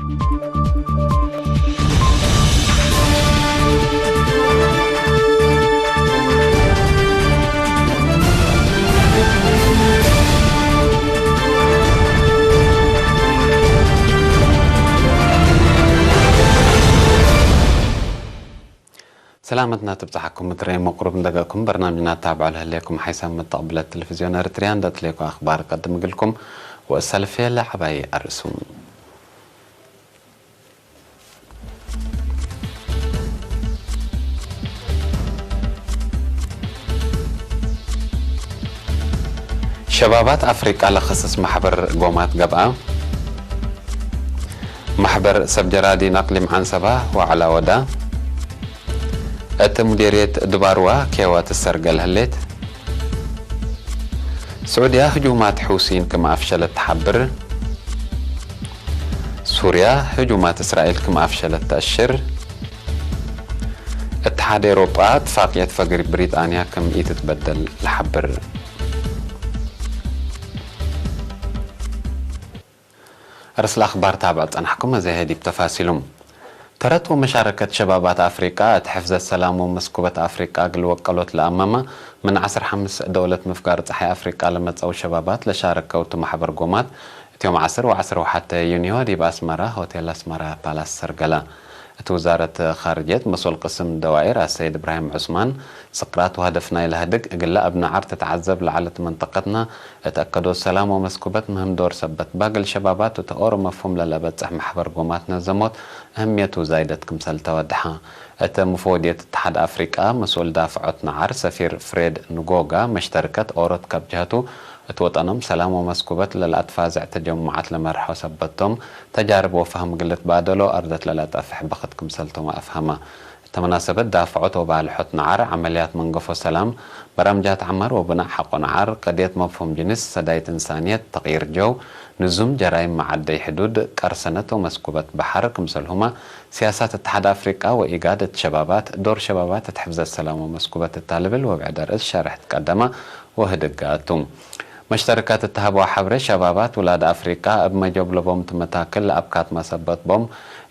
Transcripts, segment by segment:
ሰላመትና ትብጻሓኩም ምትረይ መቁሩብ እንደገኩም በርናምጅና ታብዖ ለህሌኩም ሓይሳብ መተቕብለት ቴሌቪዝዮን ኤርትርያ እንደትሌኩ ኣኽባር ቀድም ግልኩም ወእሰልፌ ለዓባይ ኣርእሱም። ሸባባት ኣፍሪቃ ለኸስስ ማሕበር ጎማት ገብኣ። ማሕበር ሰብ ጀራዲን ኣቅሊም ዓንሰባ ዋዕላ ወዳ። እቲ ሙዴርየት ድባርዋ ኬዋ ትሰርገል ህሌት። ስዑድያ ህጁማት ሑሲን ክም ኣፍሸለት ትሓብር። ሱርያ ህጁማት እስራኤል ክም ኣፍሸለት ተእሽር። እትሓድ ኤውሮጳ ትፋቅየት ፈግሪ ብሪጣንያ ክም ኢትትበደል ልሓብር። ርእስ ለኣኽባር ታብዕ ጸናሕኩም፣ እዚ ሄዲብ ተፋሲሉም። ተረት ወመሻረከት ሸባባት ኣፍሪቃ እቲ ሕፍዘት ሰላም ወመስኩበት ኣፍሪቃ እግል ወቀሎት ለኣመማ ምን ዓስር ሓምስ ደውለት ምፍጋር ጸሓይ ኣፍሪቃ ለመጸው ሸባባት ለሻረከው እቲ ማሕበር ጎማት እትዮም ዓስር ወዓስር ወሓተ ዩኒዮ ዲብ ኣስመራ ሆቴል ኣስመራ ፓላስ ሰርገላ። እቲ ውዛረት ኻርጀት መስኡል ቅስም ደዋኢር ኣሰይድ እብራሂም ዑስማን ስቅራት ወሀደፍ ናይ ለህድግ እግላ እብ ነዓር ተተዓዘብ ለዓለት መንጠቀትና እት ኣከዶ ሰላም ወመስኩበት ምህም ዶር ሰበት ባግል ሸባባት እት ኦሮ መፍሁም ለለበጽሕ ማሕበር ጎማት ነዘሞት እህምየቱ ዛይደት ክምሰል ተወድሓ። እት ምፍወድየት እትሓድ ኣፍሪቃ መስኡል ዳፍዖት ነዓር ሰፊር ፍሬድ ንጎጋ መሽተርከት ኦሮት ከብ ጀህቱ እት ወጠኖም ሰላም ወመስኩበት ለለኣትፋዝዕ ተጀሙዓት ለመርሖ ሰበቶም ተጃርብ ወፈህም ግልት ባደሎ ኣርደት ለለጠፍሕ በኽት ክምሰልቶም ኣፍሀማ። እተ መናሰበት ዳፍዖት ወባልሖት ነዓር፣ ዐመልያት መንገፎ ሰላም፣ በራምጃት ዐመር ወብናእ ሐቆ ነዓር፣ ቀድየት መፍሁም ጅንስ፣ ሰዳይት እንሳንየት፣ ተቅይር ጀው፣ ንዙም ጀራይም መዓደይ ሕዱድ፣ ቀርሰነት ወመስኩበት በሐር ክምሰልሁማ፣ ሲያሳት እትሓድ ኣፍሪቃ ወኢጋድ እት ሸባባት፣ ዶር ሸባባት እት ሕፍዘት ሰላም ወመስኩበት እታ ልብል ወብዕደ ርእስ ሸርሕ ትቀደማ ወህድግ ኣቱ። መሽተርከት እትሀበዋ ሐብሬ ሸባባት ውላድ ኣፍሪቃ እብ መጀብለቦም እት መታክል ለኣብካት ማሰበት ቦም፣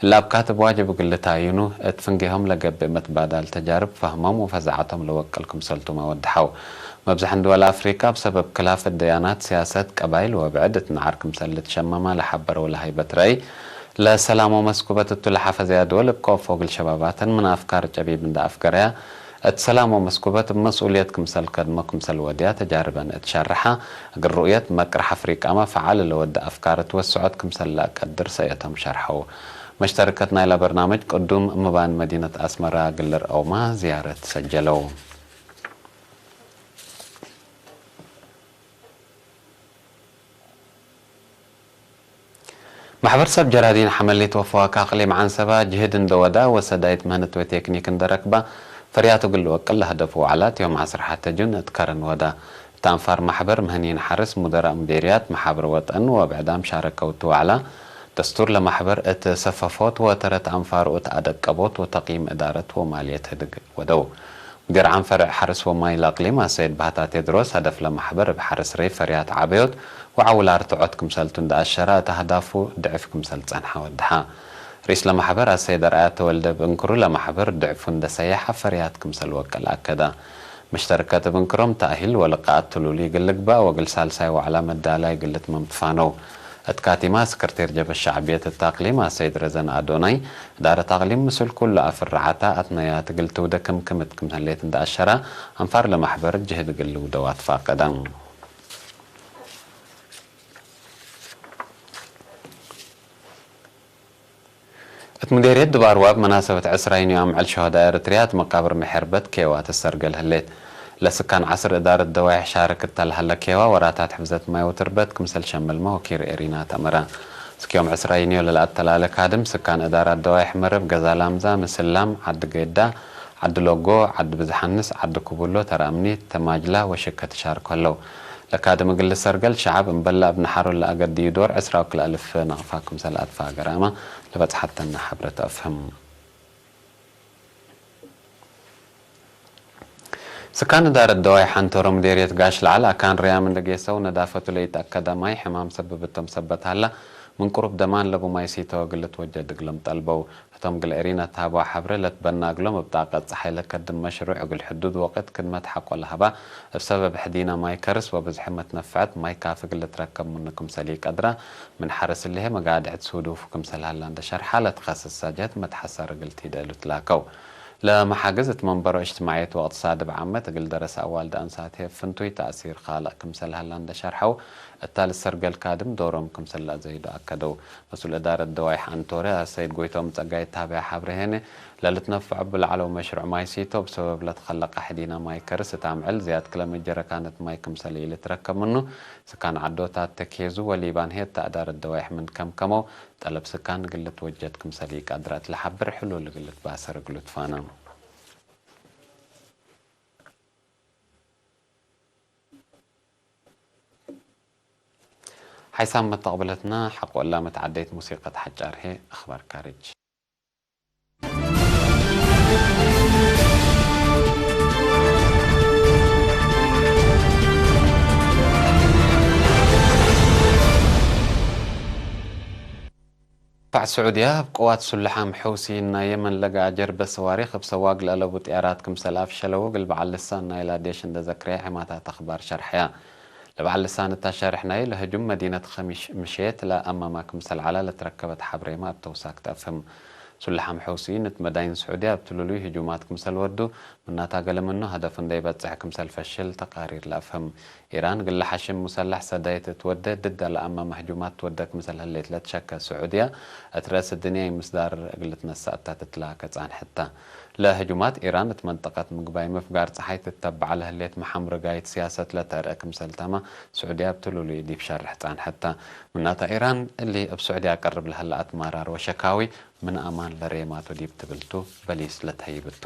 እለ ኣብካት እብ ዋጅብ እግል ልታዩኑ፣ እት ፍንጌሆም ለገብእ መትባዳል ተጃርብ ፈህሞም ወፈዛዐቶም ለወቅል ክምሰልቱም ኣወድሐው። መብዝሐን ድወል ኣፍሪቃ እብ ሰበብ ክላፍ እደያናት፣ ሲያሰት፣ ቀባይል ወብዕድ እት ነዓር ክምሰል ልትሸመማ ለሐበረው ለሀይበት ረአይ፣ ለሰላም ወመስኩበት እቱ ለሐፈዘያ ድወል እብ ከኦፎ እግል ሸባባተን ምን ኣፍካር ጨቢብ እንዳ ኣፍገረያ፣ እት ሰላም ወመስኩበት እብ መስኡልየት ክምሰል ከድሞ ክምሰል ወድያ ተጃርበን እት ሸርሓ፣ እግል ርኡየት መቅርሕ ኣፍሪቃመ ፈዓል ለወዲ ኣፍካር እት ወስዖት ክምሰል ለአቀድር ሰእየቶም ሸርሐው። መሽተርከት ናይላ በርናመጅ ቅዱም ምባን መዲነት ኣስመራ እግል ልርአውማ ዝያረት ሰጀለው። ማሕበር ሰብ ጀራዲን ሐመሌት ወፈዋካ ኣቅሊም ዓንሰባ ጅህድ እንደወዳ ወሰዳይት ምህንት ወቴክኒክ እንደረክባ ፈርያቱ ግል ወቅል ለህደፉ ዋዕላት ዮም ዓስር ሐተ ጁን እት ከረን ወዳ። እት ኣንፋር ማሕበር ምህንይን ሐርስ ሙደራእ ሙዴርያት መሓብር ወጠን ወብዕዳም ሻረከው እት ዋዕላ። ደስቱር ለማሕበር እት ሰፈፎት ወተረት ኣንፋሩ እት ኣደቀቦት ወተቂም እዳረት ወማልየት ህድግ ወደው። ሙዲር ዓም ፈርዕ ሐርስ ወማይ ለእቅሊም ኣሰይድ ባህታ ቴድሮስ፣ ሀደፍ ለማሕበር እብ ሐርስ ሬ ፈርያት ዓበዮት ወዐውላ እርትዖት ክምሰልቱ እንደ ኣሸራ፣ እት ኣህዳፉ ድዕፍ ክምሰል ጸንሐ ወድሓ። ርኢስ ለማሕበር ኣሰይድ ኣርኣያ ተወልደ እብ እንክሩ ለማሕበር ድዕፉ እንደ ሰየሐ ፈርያት ክምሰል ወቀል ኣከዳ። መሽተርከት እብ እንክሮም ተእሂል ወልቃኣት ትሉል እግል ልግባእ ወእግል ሳልሳይ ዋዕላ መዳላይ እግል ልትመም ትፋነው። እት ካቲማ፣ ስክርቴር ጀብሀት ሸዕብየት እት ኣቅሊም ኣሰይድ ረዘን ኣዶናይ፣ እዳረት ኣቅሊም ምስል ኩሉ ኣፍርዓታ ኣትነያት እግል ትውደ ክምክምት ክም ህሌት እንዳ ኣሸራ፣ ኣንፋር ለማሕበር ጅህድ እግል ልውደው ኣትፋቀደ። እት ሙዴርየት ድባርዋ እብ መናሰበት ዕስራይን ዮም ዕል ሸሆዳ ኤረትርያ እት መቃብር ምሕርበት ኬዋ ትሰርገል ህሌት። ለስካን ዐስር እዳረት ደዋይሕ ሻርክ እተ ለሀለ ኬዋ ወራታት ሕፍዘት ማይ ወትርበት ክምሰል ሸመልመ ወኪር ኤሪና ተመረ። ስክ ዮም ዕስራይን ዮ ለለኣተላለ ካድም ስካን እዳራት ደዋይሕ መረብ ገዛ ላምዛ፣ ምስላም፣ ዓዲ ገዳ፣ ዓዲ ሎጎ፣ ዓዲ ብዝሓንስ፣ ዓዲ ኩብሎ፣ ተራእምኒ፣ ተማጅላ ወሽከ ትሻርክ ሀለው። ለካድም እግል ልሰርገል ሸዓብ እምበላ እብ ነሓሩ ለአገድዩ ዶር ዕስራ ወክልኤ እልፍ ናቅፋ ክምሰል ኣጥፋ ገራማ ለበጽሐተና ሐብረት ኣፍህም። ስካን እዳረት ደዋይ ሐንተሮ ምዴርየት ጋሽ ለዓል ኣካን ርያም እንደ ጌሰው ነዳፈቱ ለኢተአከደ ማይ ሕማም ሰብብቶም ሰበት ሀላ من قرب دمان ለቡ ማይ ሲተወ እግል ልትወጀድ እግሎም ጠልበው። እቶም እግል ኤሪና እትሃበዋ ሐብሬ ለትበና እግሎም እብ ጣቀት ጸሓይ ለከድም መሽሩዕ እግል ሕዱድ ወቅት ክድመት ሐቆ ለሀባ እብ ሰበብ ሕዲና ማይ ከርስ ወብዝሒ መትነፍዐት ማይ ካፊ እግል ልትረከብ ምኑ ክምሰል ኢቀድራ ምን ሐርስ እሊሀ መጋድዕት ሱዱፉ ክምሰል ሀላ እንደ ሸርሓ ለትኸስሳ ጀህት መትሐሳር እግል ቲደ እሉ ትላከው። ለመሓግዝ እት መንበሮ እጅትማዕየት ወእቅትሳድ እብ ዓመት እግል ደረሰ ኣዋልድ ኣንሳት ህየብ ፍንቱይ ተእሲር ካልእ ክምሰል ሀላ እንደ ሸርሐው፣ እታ ልሰርገል ካድም ዶሮም ክምሰል ለአዘይዶ ኣከደው። መስኡል እዳረት ደዋይሕ ኣንቶርያ ሰይድ ጎይቶም ጸጋይ እት ሀበያ ሐብሬ ሄነ፣ ለልትነፈዖ ብላዕለው መሽሩዕ ማይ ሲቶ ብሰበብ ለትኸለቀ ሕዲና ማይ ከርስ እት ኣምዕል ዝያድ ክለ ምእት ጀረካነት ማይ ክምሰል ኢልትረከብ ምኑ፣ ስካን ዓዶታት ተኬዙ ወሊባን ህየት ተእዳረት ደዋይሕ ምን ከምከመው፣ ጠለብ ስካን እግል ልትወጀድ ክምሰል ኢቀድረ እት ለሐብር ሕሉል እግል ልትባሰር እግሉ ትፋነ። ሓይሳም መተቕብለትና ሐቆላ መትዓደይት ሙሲቀት ሓጫር ሄ ኣኽባር ካርጅ። ፋዕ ስዑድያ፣ ኣብ ቅዋት ሱልሓም ሑሲ ናይ የመን ለገኣ ጀርበ ሰዋሪኽ እብ ሰዋግ ለአለቡ ጥያራት ክምሰል ኣፍሸለው እግል በዓል ልሳን ናይላ ዴሽ እንደ ዘክረየ ዒማታት ኣኽባር ሸርሐያ። ለበዓል ልሳን እታ ሸርሕ ናይ ለህጁም መዲነት ኸሚሽ ምሼት ለአማማ ክምሰል ዐላ ለትረከበት ሐብሬማ እብ ተውሳክ ተአፍህም። ሱልሓም ሑሲ ንትመዳይን ስዑድያ እብ ትሉሉይ ህጁማት ክምሰል ወዱ፣ ምናታ ገለ ምኑ ሀደፍ እንደ ይበጽሕ ክምሰል ፈሽል ተቃሪር ለአፍህም። ኢራን ግለ ሐሽም ሙሰላሕ ሰዳይት እት ወደ ድድ ለአማማ ህጁማት ትወደ ክምሰል ህሌት ለትሸከ ስዑድያ፣ እት ረእስ እድንያ ኢምስዳር እግል ትነሳእ እታ ትትላከ ጻንሐታ። ለህጁማት ኢራን እት መንጠቀት ምግባይ ምፍጋር ጸሓይ ትተበዕ ለህሌት መሐምርጋይት ሲያሰት ለተርእ ክምሰል ተማ ስዑድያ እብ ትሉሉይ ዲብ ሸርሕ ጻንሐታ። ምናታ ኢራን እሊ እብ ስዑድያ ቀርብ ለሀለ ኣትማራር ወሸካዊ ምን ኣማን ለሬማቱ ዲብ ትብልቱ በሊስ ለተህይብቱ።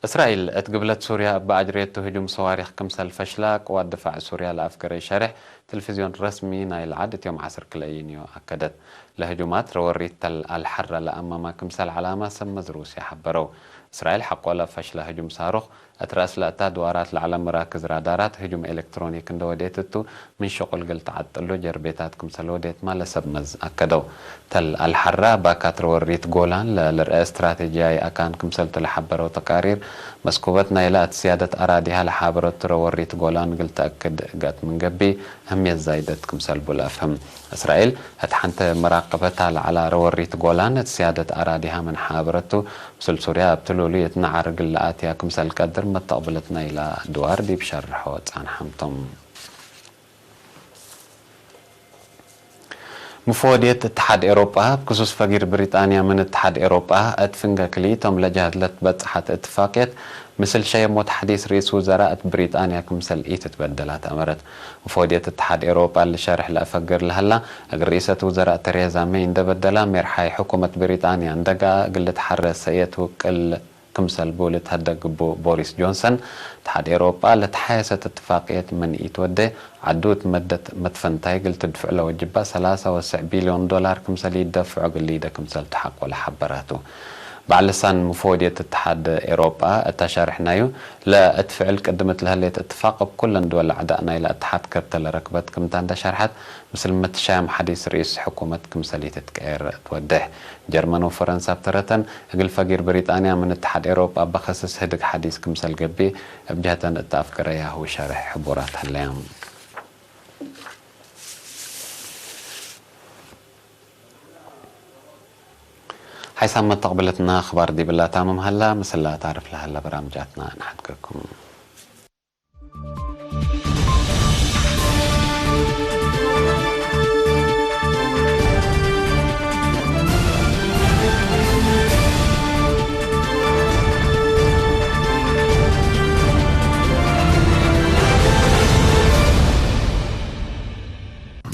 እስራኤል እት ግብለት ሱርያ እብ ኣጅሬቱ ህጁም ሰዋሪኽ ክምሰል ፈሽላ ቅዋት ድፋዕ ሱርያ ለኣፍገረይ ሸርሕ ትልፍዝዮን ረስሚ ናይል ዓድ እት ዮም ዐስር ክልኤ ዩንዮ ኣከደት። ለህጁማት ረወሪት ተል ኣልሐራ ለኣማማ ክምሰል ዐላማ ሰብ መዝ ሩስያ ሐበረው። እስራኤል ሐቆለ ፈሽለ ህጁም ሳሩኽ እት ረእስ ለእታ ድዋራት ለዐለ መራክዝ ራዳራት ህጁም ኤሌክትሮኒክ እንደ ወዴት እቱ ምን ሸቁል እግል ተዓጥሉ ጀርቤታት ክምሰል ወዴትማ ለሰብ መዝ ኣከደው። ተል ኣልሐራ ባካት ረወሪት ጎላን ለልርአ ስትራቴጂያይ ኣካን ክምሰልቱ ለሐበረው ተቃሪር፣ መስኩበት ናይላ እት ስያደት ኣራዲሃ ለሓበረቱ ረወሪት ጎላን እግል ተአክድ ገጥ ምን ገብእ፣ ህምየት ዛይደት ክምሰል ቡ ለአፍህም። እስራኤል እት ሐንተ መራቀበታ ለዐላ ረወሪት ጎላን እት ስያደት ኣራዲሃ ምን ሓበረቱ፣ ምስል ሱርያ እብ ትሉሉይ እት ነዓር እግል ለኣትያ ክምሰል ቀድር መተቅብለት ናይላ ድዋር ዲብ ሸርሖ ጻንሐምቶም። ምፈወድየት እትሓድ ኤሮጳ፣ እብ ክሱስ ፈጊር ብሪጣንያ ምን እትሓድ ኤሮጳ እት ፍንገ ክልኢቶም ለጀሃት ለትበጽሐት እትፋቅየት፣ ምስል ሸየሞት ሐዲስ ርኢስ ውዘራእ እት ብሪጣንያ ክምሰል ኢትትበደላት ኣመረት። ምፈወድየት እትሓድ ኤሮጳ እሊ ሸርሕ ለአፈግር ለሀላ፣ እግል ርኢሰት ውዘራእ ተሬዛ መይ እንደ በደላ፣ ሜርሓይ ሕኩመት ብሪጣንያ እንደጋ እግል ልትሓረ ሰእየት ውቅል ክምሰል ቡ ልትሀደግ ግቡእ ቦሪስ ጆንሰን፣ እትሓድ ኤሮጳ ለትሓየሰት እትፋቅየት ምን ኢትወዴ፣ ዐዱ እት መደት መትፈንታይ እግል ትድፍዕ ለወጅባ ሰላሳ ወሰዕ ቢልዮን ዶላር ክምሰል ኢትደፍዖ እግል ሊደ ክምሰል ተሓቆለ ሐበራቱ። በዓል ልሳን ምፈወድየት እትሓድ ኤሮጳ እተ ሸርሕ ናዩ፣ ለእት ፍዕል ቅድም እት ለህሌት እትፋቅ እብ ኩለን ድወል አዕዳእ ናይላ እትሓድ ከርተ ለረክበት ክምታ እንደ ሸርሐት፣ ምስል መትሻያም ሐዲስ ርኢስ ሕኩመት ክምሰል ኢትትቀየር ትወዴሕ። ጀርመን ወፈረንሳ እብ ተረተን፣ እግል ፈጊር ብሪጣንያ ምን እትሓድ ኤሮጳ በኸስስ ህድግ ሐዲስ ክምሰል ገብእ፣ እብ ጀህተን እት አፍገረያሁ ሸርሕ ሕቡራት ሀለያ። ሓይሳም መተቕብለትና ኣኽባር ዲብላ ታምም ሃላ፣ ምስላ ታርፍ ለሃላ በራምጃትና ንሓድገኩም።